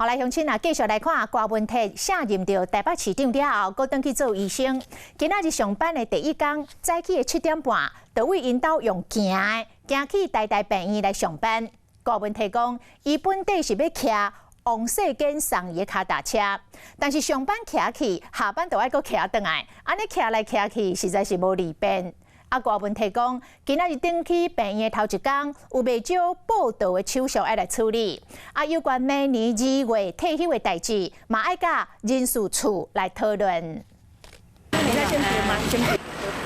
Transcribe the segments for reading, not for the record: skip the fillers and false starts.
來鄉親啊，繼續來看郭文鐵卸任著台北市長了後，閣轉去做醫生。今仔日上班的第一工，早起的7點半，就為𪜶兜用行的，行去台大病院來上班。郭文鐵講，伊本底是欲騎王世堅送伊的跤踏車，但是上班騎去，下班就愛閣騎轉來，按呢騎來騎去，實在是無利便。啊，郭文鐵講，今仔日轉去病院的頭一工，有袂少報到的手續愛來處理。啊，有關明年2月退休的代誌，嘛愛佮人事處來討論。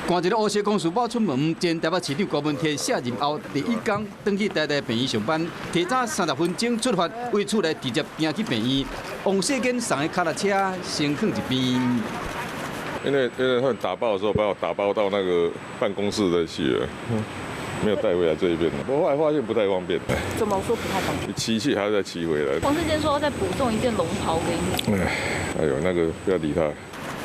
看一个烏色公事包出門，前台北市長郭文鐵卸任後第一工，轉去台大病院上班，提早30分鐘出發，為厝內直接行去病院。王世堅送的跤踏車先囥一邊。因為他們打包的時候，把我打包到那個辦公室的去了，沒有帶回來這一邊。我後來發現不太方便。怎麼說不太方便？騎去還要再騎回來。王世堅說要再補送一件龍袍給你。哎呦，那個不要理他。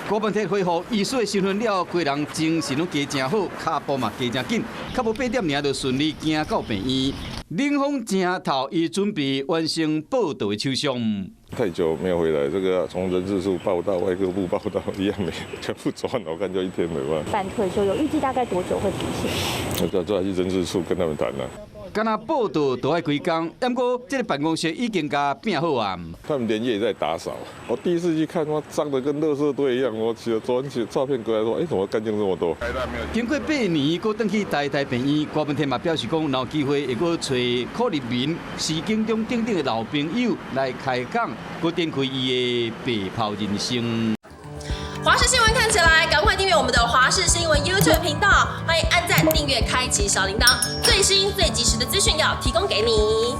郭文鐵恢復醫師的身份了後，規人精神攏加誠好，跤步嘛加誠緊，較無8點爾就順利行到病院。冷風正透，伊準備完成報到的手續。太久沒有回來，這個從人事處報到、外科部報到一樣沒，全部走完，我看就一天沒辦法。辦退休有預計大概多久會提醒？我這還去人事處跟他們談啦。敢若報到都愛規工，毋過這個辦公室已經共變好啊。他們連夜在打掃，我第一次去看，哇，髒得跟垃圾堆一樣。我其實昨天照片過來說，哎，怎麼乾淨這麼多？經過8年，閣轉去台大病院，郭文鐵嘛表示講，若有機會會閣揣柯立明、時建中等等的老朋友來開講，閣展開伊的白袍人生。華視新聞看起來，趕快訂閱我們的華視新聞 YouTube 頻道，歡迎按讚、訂閱、開啟小鈴鐺，最新最及時的資訊要提供給你。